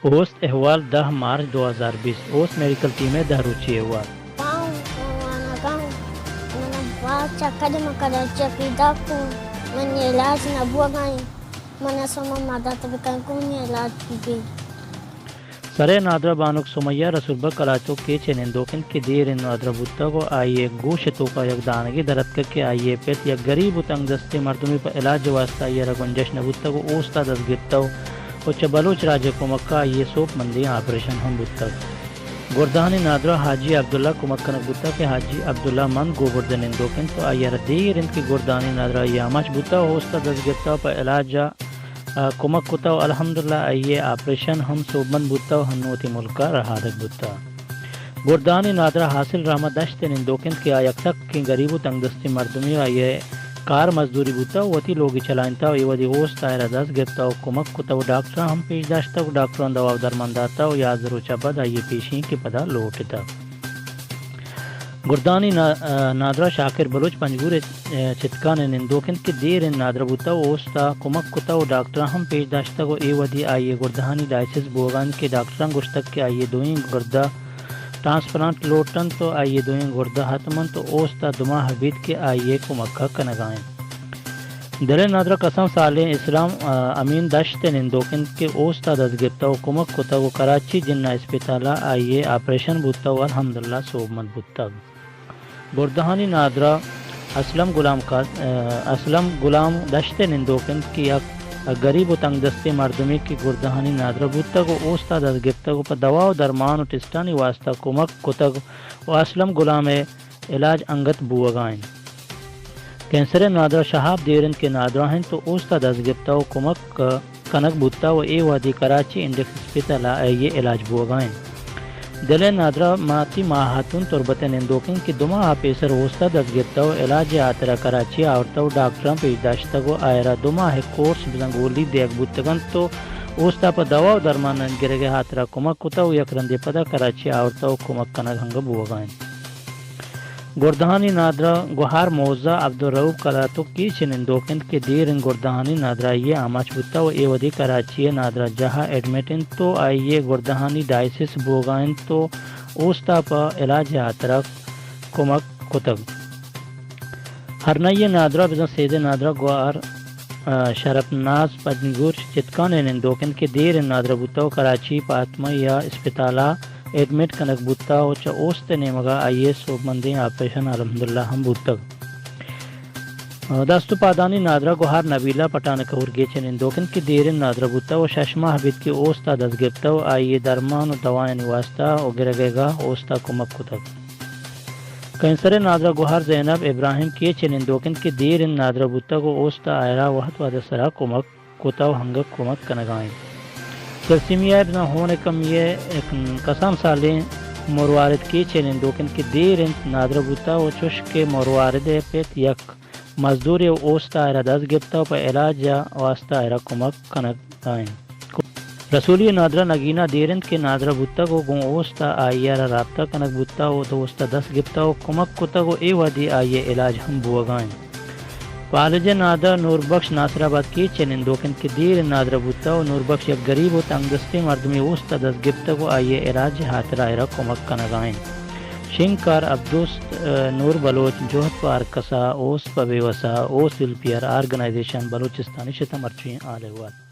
اوست احوال، دہ مارچ دو ہزار بیست، اوست میڈیکل ٹیم ءِ دہ روچی احوال۔ پاؤں وانگاں، من باز چکر، من کراچی پیداک اوں، منی علاج نہ بوگا ایں، من ءَ شما مدد بکن کہ منی علاج بہ بی۔ سر ءِ نادرا بانک سمیہ رسول بگ کلاتوک کیچ ءِ نندوک انت کہ دیر انت نادرا بوتگ ءُ آئی ءِ گوش ءِ توکا یک دانگے در اتکگ کہ آئی ءِ پت یک گریب ءُ تنگ دستیں مردمے، پہ علاج ءِ واستہ آئی ءَ را گنجش نہ بوتگ ءُ اوست ءَ دست گپتگ ءُ چہ بلوچ راج ءِ کمک ءَ آئی ءِ سوبمندیں آپریشن ہم بوتگ۔ گردہانی نادرا حاجی عبداللہ کمک کنگ بوتگ کہ حاجی عبداللہ مند گوبرد ءِ نندوک انت ءُ آئی ءَ را دیر انت کہ گردہانی نادرا آئی ءِ آماچ بوتگ ءُ اوست ءَ دست گپتگ ءُ پہ علاج ءَ ءَ کمک کتگ ءُ الحمدللہ آئی ءِ آپریشن ہم سوبمند بوتگ ءُ ہنو وتی ملک ءَ رہادگ بوتگ۔ گردہانی نادرا حاصل رحمت دشت ءِ نندوک انت کہ آ یک سکیں گریب ءُ تنگ دستیں مردمے ءُ آئی ءِ کار مزدوری بوتگ ءُ وتی لوگی چلائینتگ ءُ اے وہدی اوست ءَ آئی ءَ را دست گپتگ ءُ کمک کتگ ءُ ڈاکٹراں ہم پیش داشتگ ءُ ڈاکٹراں دوا ءُ درمان داتگ ءُ یازدہ روچ ءَ پد آئی ءِ پیشی انت کہ پدا لوٹتگ۔ گردانی نا-، نادرا شاکر بلوچ پنجگور ءِ چتکان ءِ نندوک انت کہ دیر انت نادرا بوتگ ءُ اوست ءَ کمک کتگ ءُ ڈاکٹراں ہم پیش داشتگ ءُ اے وہدی آئی ءِ گردہانی ڈائسس بوگ ءَ انت کہ ڈاکٹراں گوشتگ کہ آئی ءِ دوئیں گردہ ٹرانسپلانٹ لوٹ انت ءُ آئی ءِ دوئیں گردہ ہتم انت ءُ اوست ءَ دو ماہ بیت کہ آئی ءِ کمک ءَ کنگ ءَ انت۔ دل ءِ نادرا کسان سالیں اسلام، آ، امین دشت ءِ نندوک انت کہ اوست ءَ دست گپتگ ءُ کمک کتگ ءُ کراچی جناح اسپتال ءَ آئی ءِ آپریشن بوتگ ءُ الحمدللہ سوبمند بوتگ۔ گردہانی نادرا اسلم غلام کا-، آ، اسلم غلام دشت ءِ نندوک انت کہ یک گریب ءُ تنگ دستیں مردمے کہ گردہانی نادرا بوتگ ءُ اوست ءَ دست گپتگ ءُ پہ دوا ءُ درمان ءُ ٹیسٹانی واستہ کمک کتگ ءُ اسلم غلام ءِ علاج انگت بوگ ءَ انت۔ کینسر ءِ نادرا شہاب دیر انت کہ نادراہ انت ءُ اوست ءَ دست گپتگ ءُ کمک کنگ بوتگ ءُ اے وہدی کراچی انڈیکس اسپتال ءَ آئی ءِ علاج بوگ ءَ انت۔ دل ءِ نادرا ماتی ماہاتون تربت ءِ نندوک انت کہ دو ماہ ءَ پیسر اوست ءَ دست گپتگ ءُ علاج ءِ ہاترا کراچی ءَ آورتگ ءُ ڈاکٹراں پیش داشتگ ءُ آئرا دو ماہ ءِ کورس بزاں گولی دیگ بوتگ انت ءُ اوست ءَ پہ دوا ءُ درمان گرگ ءِ ہاترا کمک کتگ ءُ یک رندے پدا کراچی ءَ آورتگ ءُ کمک کنگ ہنگ بوگ ءَ انت۔ گردہانی نادرا گوہار موزہ عبدالرؤف کلاتک کیچ ءِ نندوک انت کہ دیر انت گردہانی نادراہی ءِ آماچ بوتگ ءُ اے وہدی کراچی ءِ نادراہ جاہ ءَ ایڈمٹ انت ءُ آئی ءِ گردہانی ڈائسس بوگ ءَ انت ءُ اوست ءَ پہ علاج ءِ ہاترا کمک کتگ۔ ہرنائی ءِ نادراہ بزاں سید ءِ نادراہ گوہار، آ، شرپ ناز پنجگور چتکان ءِ نندوک انت کہ دیر انت نادراہ بوتگ ءُ کراچی فاطمہ ءِ اسپتال ءَ ایڈمٹ کنگ بوتگ ءُ چہ اوست ءِ نیمگ ءَ آئی ءِ سوبمندیں آپریشن الحمدللہ ہم بوتگ۔ دست ءُ پادانی نادراہ گوہار نبیلہ پٹھان کہور کیچ ءِ نندوک انت کہ دیر انت نادراہ بوتگ ءُ شش ماہ بیت کہ اوست ءَ دست گپتگ ءُ آئی ءِ درمان ءُ دوایانی واستہ ءُ گرگ ءِ گاہ اوست ءَ کمک کتگ۔ کینسر ءِ نادراہ گوہار زینب ابراہیم کیچ ءِ نندوک انت کہ دیر انت نادراہ بوتگ ءُ اوست ءَ آئرا وہد وہد ءِ سرا کمک کتگ ءُ ہنگہ کمک کنگ ءَ انت۔ تھیلسیمیا ءِ بزاں ہون ءِ کمی ءِ یک کسان سالیں مروارد کیچ ءِ نندوک انت کہ دیر انت نادراہ بوتگ ءُ چوش کہ مروارد ءِ پت یک مزدورے ءُ اوست ءَ آئرا دست گپتگ ءُ پہ علاج ءِ واستہ آئرا کمک کنگ ءَ انت۔ رسولی ءِ نادراہ نگینہ دیر انت کہ نادراہ بوتگ ءُ گوں اوست ءَ آئی ءَ را رابطہ کنگ بوتگ ءُ اوست ءَ دست گپتگ ءُ کمک کتگ ءُ اے وہدی آئی ءِ علاج ہم بوگ ءَ انت۔ پالج ءِ نادراہ نوربخش ناصر آباد کیچ ءِ نندوک انت کہ دیر انت نادراہ بوتگ ءُ نوربخش یک گریب ءُ تنگدستیں مردمے اوست ءَ دست گپتگ ءُ آئی ءِ علاج ءِ ہاترا آئرا کمک کنگ ءَ انت۔ شنگکار عبدوست، ءَ، نور بلوچ جہد پہ ہرکسا، اوست پہ بے وسا، اوست ویلفیئر آرگنائزیشن بلوچستان، اش اتاں مرچی ایں حال احوال۔